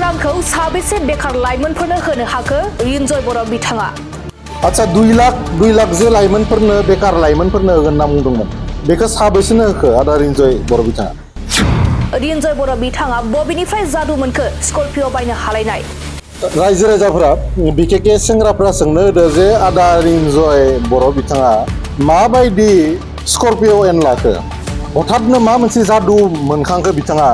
रांखौ साबेसे बेकार लाइमोनफोरनो होनो हाखो रिन्जय बर' बिथाङा? आच्छा 2 लाख जे लाइमोनफोरनो बेकार लाइमोनफोरनो होगोन होनना बुंदोंमोन बेखौ साबेसेनो होखो आदा रिन्जय बर' बिथाङा? रिन्जय बर' बिथाङा बबेनिफ्राय जादु मोनखो स्कर्पिय' बायनो हालायनाय? रायजो राजाफोरा बिखेखे सेंग्राफोरा सोंनो होदो जे आदा रिन्जय बर' बिथाङा माबायदि स्कर्पिय' एन लाखो हठातनो मा मोनसे जादु मोनखांखो बिथाङा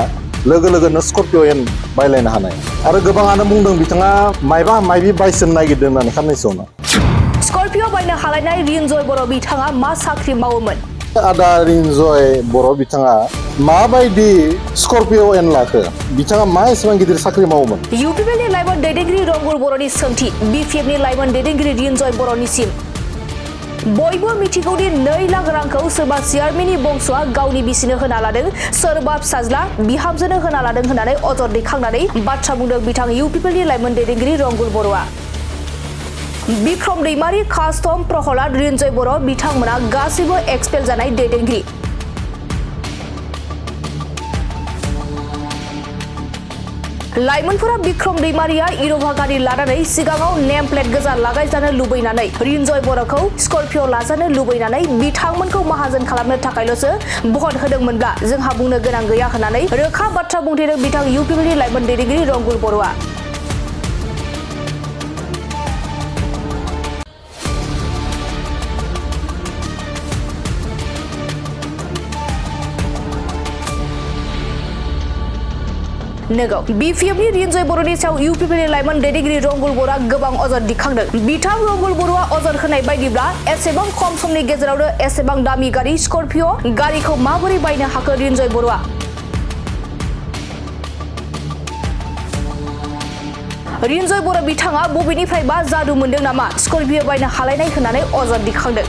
लोगो लोगोनो स्कर्पिय' एन बायलायनो हानाय आरो गोबाङानो बुंदों बिथाङा मायबा मायबि बायसोनो नागिरदों होननानै खाननैसो उनाव स्कर्पिय' बायनो हालायनाय रिन्जय बर' बिथाङा मा साख्रि मावोमोन? आदा रिन्जय बर' बिथाङा माबायदि स्कर्पिय' एन लाखो बिथाङा मा एसेबां गिदिर साख्रि मावोमोन? इउपिपिएलनि लाइमोन दैदेनगिरि रंगुर बर'नि सोंथि बिपिएफनि लाइमोन दैदेनगिरि रिन्जय बर'निसिम बयबो मिथिगौदि 2 लाख रांखौ सोरबा चेयारमेननि बंस'आ गावनि बिसिनो होना लादों सोरबा फिसाज्ला बिहामजोनो होना लादों होननानै अजद दैखांनानै बाथ्रा बुंदों बिथां इउपिपिएलनि लाइमोन दैदेनगिरि रंगुर बर'आ। बिक्रम दैमारि कास्टम प्रहलाद रिन्जय बर' बिथांमोना गासैबो एक्सपेल जानाय दैदेनगिरि। लाइमोनफोरा बिक्रम दैमारिया इन'भा गारि लानानै सिगाङाव नेम प्लेट गोजा लागायजानो लुबैनानै रिन्जय बर'खौ स्कर्पिय' लाजानो लुबैनानै बिथांमोनखौ माहाजोन खालामनो थाखायल'सो भट होदोंमोनब्ला जोंहा बुंनो गोनां गैया होननानै रोखा बाथ्रा बुंथिदों बिथां इउपिपिएलनि लाइमोन दैदेनगिरि रंगुर बर'आ। नोंगौ बिपिएफनि रिन्जय बर'नि सायाव इउपिपिएलनि लाइमोन दैदेनगिरि रंगुर बर'आ गोबां अजद दिखांदों। बिथां रंगुर बर'आ अजद होनाय बायदिब्ला एसेबां खम समनि गेजेरावनो एसेबां दामि गारि स्कर्पिय' गारिखौ माबोरै बायनो हाखो रिन्जय बर'आ? रिन्जय बर' बिथाङा बबेनिफ्रायबा जादु मोनदों नामा स्कर्पिय' बायनो हालायनाय होननानै अजद दिखांदों।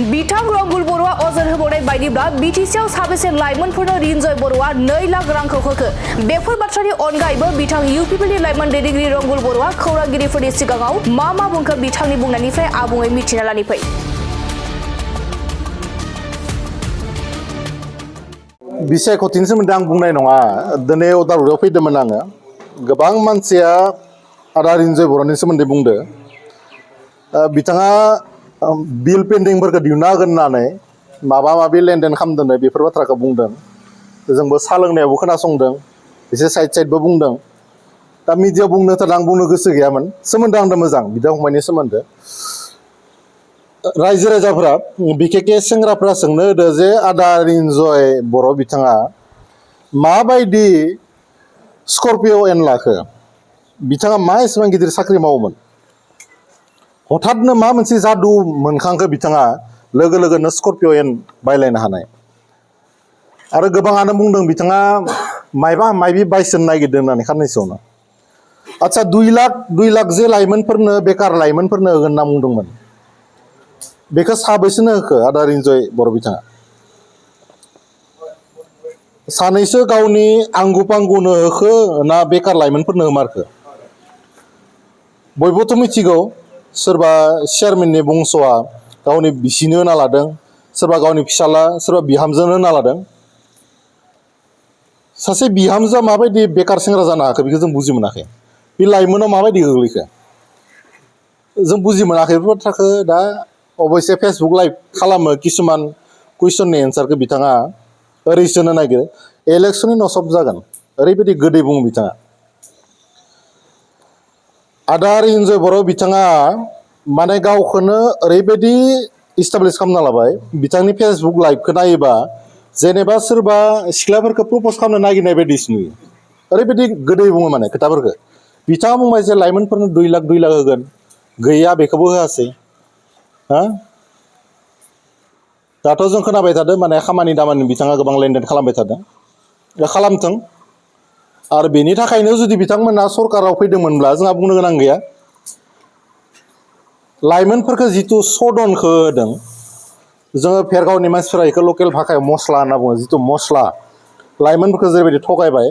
बिथां रंगुर बर'आ अजद होबावनाय बायदिब्ला बिटिसिआव साबेसे लाइमोनफोरनो रिन्जय बर'आ 2 लाख रांखौ होखो बेफोर बाथ्रानि अनगायैबो बिथां इउपिपिएलनि लाइमोन दैदेनगिरि रंगुर बर'आ खौरांगिरिफोरनि सिगाङाव मा बुंखो बिथांनि बुंनायनिफ्राय आबुङै मिथिना लानि फै। बिसायख'थिनि सोमोन्दै आं बुंनाय नङा दिनै अदालगुरियाव फैदोंमोन आङो गोबां मानसिया आदा रिन्जय बर'नि सोमोन्दै बुंदो बिथाङा बिल पेन्डिंफोरखौ दिहुनना होगोन होननानै माबा माबि लेनदेन खालामदोंनो बेफोर बाथ्राखौ बुंदों जोंबो साहा लोंनायावबो खोनासंदों एसे साइडबो बुंदों दा मिडियायाव बुंनो थाखाय आं बुंनो गोसो गैयामोन सोमोन्दो आंदों मोजां बिदा फंबायनि सोमोन्दो रायजो राजाफोरा बिखेखे सेंग्राफोरा सोंनो होदो जे आदा रिन्जय बर' बिथाङा माबायदि स्कर्पिय' एन लाखो बिथाङा मा एसेबां गिदिर साख्रि मावोमोन हठातनो मा मोनसे जादु मोनखांखो बिथाङा लोगो लोगोनो स्कर्पिय' एन बायलायनो हानाय आरो गोबाङानो बुंदों बिथाङा मायबा मायबि बायसोनो नागिरदों होननानै खाननैसो उनाव आच्छा 2 लाख जे लाइमोनफोरनो बेकार लाइमोनफोरनो होगोन होनना बुंदोंमोन बेखौ साबेसेनो होखो आदा रिन्जय बर' बिथाङा? सानैसो गावनि आंगु पांगुनो होखो ना बेकार लाइमोनफोरनो होमारखो? बयबोथ' मिथिगौ सोरबा चेयारमेननि बंस'आ गावनि बिसिनो होना लादों सोरबा गावनि फिसाला सोरबा बिहामजोनो होना लादों सासे बिहामजोआ माबायदि बेकार सेंग्रा जानो हाखो बेखौ जों बुजि मोनाखै बे लाइमोनाव माबायदि गोग्लैखो जों बुजि मोनाखै बे बाथ्राखौ दा अबयसे फेसबुक लाइभ खालामो किसुमान कुइसननि एन्सारखौ बिथाङा ओरैसो होनो नागिरो इलेक्सननि उनाव सब जागोन ओरैबायदि गोदै बुङो बिथाङा आदा रिन्जय बर' बिथाङा माने गावखौनो ओरैबायदि इस्टाब्लिस खालामना लाबाय बिथांनि फेसबुक लाइभखौ नायोबा जेनेबा सोरबा सिख्लाफोरखौ प्रप'ज खालामनो नागिरनाय बायदिसो नुयो ओरैबायदि गोदै बुङो माने खोथाफोरखौ बिथाङा बुंबाय जे लाइमोनफोरनो 2 लाख होगोन गैया बेखौबो होआसै हा दाथ' जों खोनाबाय थादों माने खामानि दामानि बिथाङा गोबां लेनदेन खालामबाय थादों खालामथों आरो बेनि थाखायनो जुदि बिथांमोना सरकाराव फैदोंमोनब्ला जोंहा बुंनो गोनां गैया लाइमोनफोरखौ जिथु सदनखौ होदों जोङो भेरगावनि मानसिफोरा बेखौ लकेल भाषायाव मस्ला होनना बुङो जिथु मस्ला लाइमोनफोरखौ जेरैबायदि थगायबाय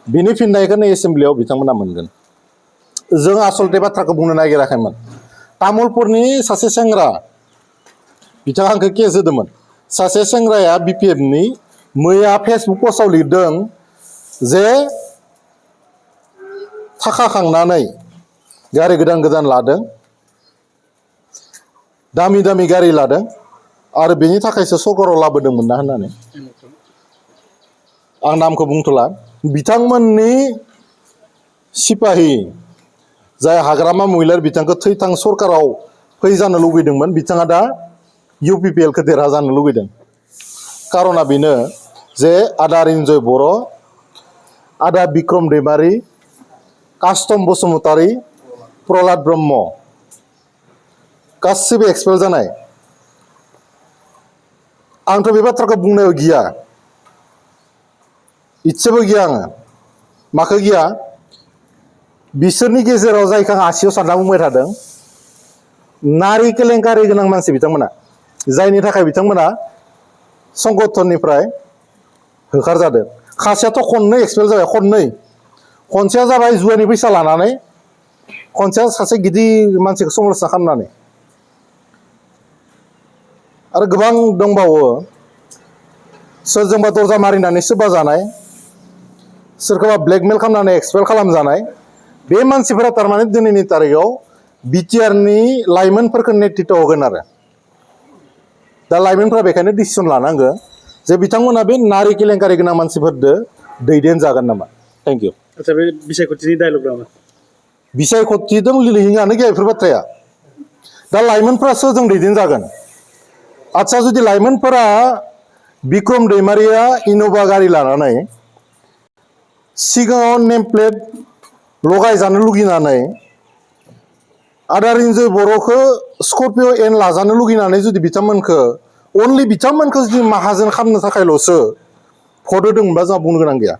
बिनि फिननायखौनो एसेमब्लियाव बिथांमोना मोनगोन जों आसलथे बाथ्राखौ बुंनो नागिराखैमोन तामुलपुरनि सासे सेंग्रा बिथाङा आंखौ केस होदोंमोन सासे सेंग्राया बिपिएफनि मैया फेसबुक पस्टआव लिरदों जे थाखा खांनानै गारि गोदान गोदान लादों, दामि दामि गारि लादों आरो बेनि थाखायसो सरकाराव लाबोदोंमोन ना होननानै आं नामखौ बुंथ'ला। बिथांमोननि सिपाहि जाय हाग्रामा महिलार बिथांखौ थैथां सरकाराव फै जानो लुगैदोंमोन, बिथाङा दा UPPLखौ देरहा जानो लुगैदों। कारना बेनो जे आदा रिन्जय बर', आदा बिक्रम दैमारि, कास्टम बसुमतारी, प्रहलाद ब्रह्म गासिबो एक्सपेल जानाय। आंथ' बे बाथ्राखौ बुंनायाव गिया, इसेबो गिया आङो। माखौ गिया? बिसोरनि गेजेराव जायखौ आं आसियाव सानना बुंबाय थादों, नारि केलेंकारि गोनां मानसि बिथांमोना, जायनि थाखाय बिथांमोना संगठननिफ्राय होखारजादों। खासेयाथ' खननै एक्सपेल जाबाय, खननै। खनसेया जाबाय जुवानि फैसा लानानै, खनसेया सासे गिदिर मानसिखौ संरक्षना खालामनानै। आरो गोबां दंबावो, सोरजोंबा दरजा मारिनानै सोरबा जानाय, सोरखौबा ब्लेकमेल खालामनानै एक्सपेल खालामजानाय। बे मानसिफोरा थारमाने दिनैनि तारिखआव बिटिआरनि लाइमोनफोरखौ नेतृत्व होगोन आरो। दा लाइमोनफोरा बेखायनो डिसिसन लानांगो जे बिथांमोना बे नारि केलेंकारि गोनां मानसिफोरजों दैदेनजागोन नामा। Thank you. आচ্ছা बे बिसायख'थिनि डायलग नामा? बिसायख'थिजों लिरहैनायानो गैया बेफोर बाथ्राया। दा लाइमोनफोरा सोरजों दैदेनजागोन? आच्ছা जुदि लाइमोनफोरा बिक्रम दैमारिया इन'भा गारि लानानै सिगाङाव नेम प्लेट लगायजानो लुगैनानै आदा रिन्जय बर'खौ स्कर्पिय' एन लाजानो लुगैनानै जुदि बिथांमोनखौ अनलि बिथांमोनखौ जुदि माहाजोन खालामनो थाखायल'सो भट होदोंमोनबा जोंहा बुंनो गोनां गैया।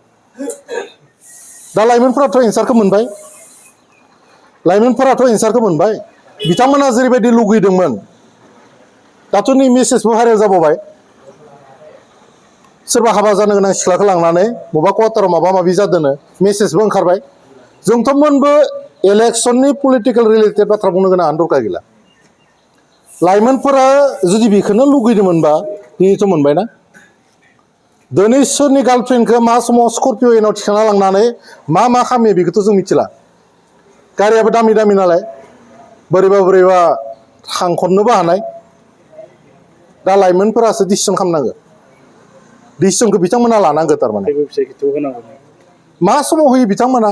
दा लाइमोनफोराथ' एन्सारखौ मोनबाय, लाइमोनफोराथ' एन्सारखौ मोनबाय। बिथांमोना जेरैबायदि लुगैदोंमोन, दाथ' नै मेसेजबो भाइरेल जाबावबाय। सोरबा हाबा जानो गोनां सिख्लाखौ लांनानै बबेबा क्वार्टाराव माबा माबि जादोंनो मेसेजबो ओंखारबाय। जोंथ' मोनबो इलेक्सननि पलिटिकेल रिलेटेड बाथ्रा बुंनो गोनाङानो दरकार गैला। लाइमोनफोरा जुदि बेखौनो लुगैदोंमोनबा दिनैथ' मोनबायना। दिनै सोरनि गार्लफ्रेन्डखौ मा समाव स्कर्पिय' एनाव थिखांना लांनानै मा मा खालामो बेखौथ' जों मिथिला। गारियाबो दामि दामि नालाय बोरैबा बोरैबा थांखननोबो हानाय। दा लाइमोनफोरासो डिसिसन खालामनांगौ, डिसिसनखौ बिथांमोना लानांगौ। थारमाने जेबो बिसायख'थियाव होनांगौ। मा समाव होयो बिथांमोना?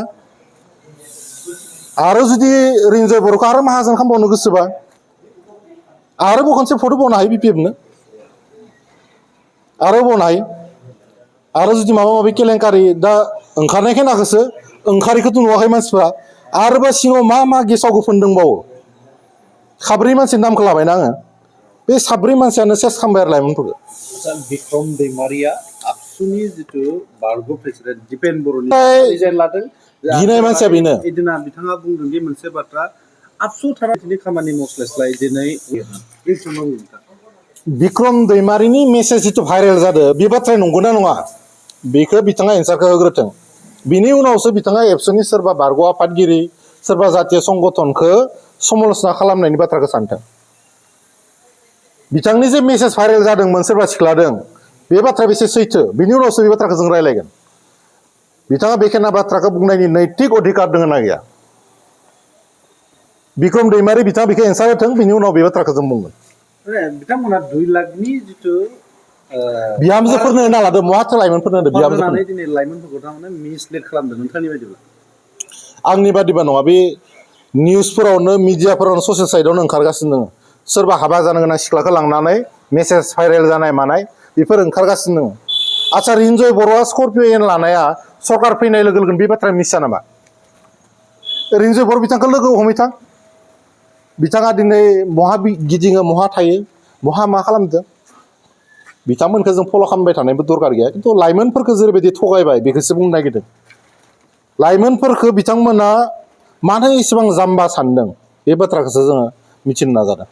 आरो जुदि रिन्जय बर'खौ आरो माहाजोन खालामबावनो गोसोबा आरोबाव खनसे भट होबावनो हायो BPFनो, आरो होबावनो हायो। आरो जुदि माबा माबि केलेंकारि दा ओंखारनाय खोनाखौसो, ओंखारिखौथ' नुवाखै मानसिफ्रा। आरोबा सिङाव मा मा गेसाव गोफोन दंबावो। साब्रै मानसिनि नामखौ लाबायना आङो, बे साब्रै मानसियानो सेस खालामबाय आरो लाइमोनफोरखौ। आচ্ছা बिक्रम दैमारिया आबसुनि जिथु बारग' प्रेसिडेन्ट दिपेन बर'नि रिजाइन लादों। गिनाय मानसिया बेनो। एदिना बिथाङा बुंदों दि मोनसे बाथ्रा, आबसु थानानै खामानि मावस्लायस्लाय दिनै बे समाव बिक्रम दैमारिनि मेसेज जिथु भाइरेल जादों, बे बाथ्राया नंगौना नङा बेखौ बिथाङा एन्सारखौ होग्रोथों। बिनि उनावसो बिथाङा एबसुनि सोरबा बारग' आफादगिरि, सोरबा जातीय संगठनखौ समाल'सना खालामनायनि बाथ्राखौ सानथों। बिथांनि जे मेसेज भाइरेल जादोंमोन सोरबा सिख्लादों, बे बाथ्राया बेसे सैथो, बिनि उनावसो बे बाथ्राखौ जों रायलायगोन। बिथाङा बेखेना बाथ्राखौ बुंनायनि नैतिक अधिकार दङ ना गैया। बिक्रम दैमारि बिथाङा बेखौ एन्सार होथों, बिनि उनाव बे बाथ्राखौ जों बुंगोन। बिथांमोना 2 लाखनि जिथु बिहामजोफोरनो होना लादो, महाथो लाइमोनफोरनो होदो बिहामजोफोरनो? दिनै लाइमोनफोरखौ थारमाने मिसलिड खालामदों नोंथांनि बायदिब्ला? आंनि बादिबा नङा, बे निउसफोरावनो मिडियाफोरावनो ससियेल साइडआवनो ओंखारगासिनो दङ। सोरबा हाबा जानो गोनां सिख्लाखौ लांनानै मेसेज भाइरेल जानाय मानाय बेफोर ओंखारगासिनो दङ। आच्ছা रिन्जय बर'आ स्कर्पिय' एन लानाया सरकार फैनाय लोगो लोगोनो बे बाथ्राया मिसा नामा? रिन्जय बर' बिथांखौ लोगो हमहैथां। बिथाङा दिनै बहा गिदिङो, बहा थायो, बहा मा खालामदों, बिथांमोनखौ जों फल' खालामबाय थानायबो दरकार गैया। खिन्थु लाइमोनफोरखौ जेरैबायदि थगायबाय बेखौसो बुंनो नागिरदों। लाइमोनफोरखौ बिथांमोना मानो इसेबां जाम्बा सानदों, बे बाथ्राखौसो जोङो मिथिनो नाजादों।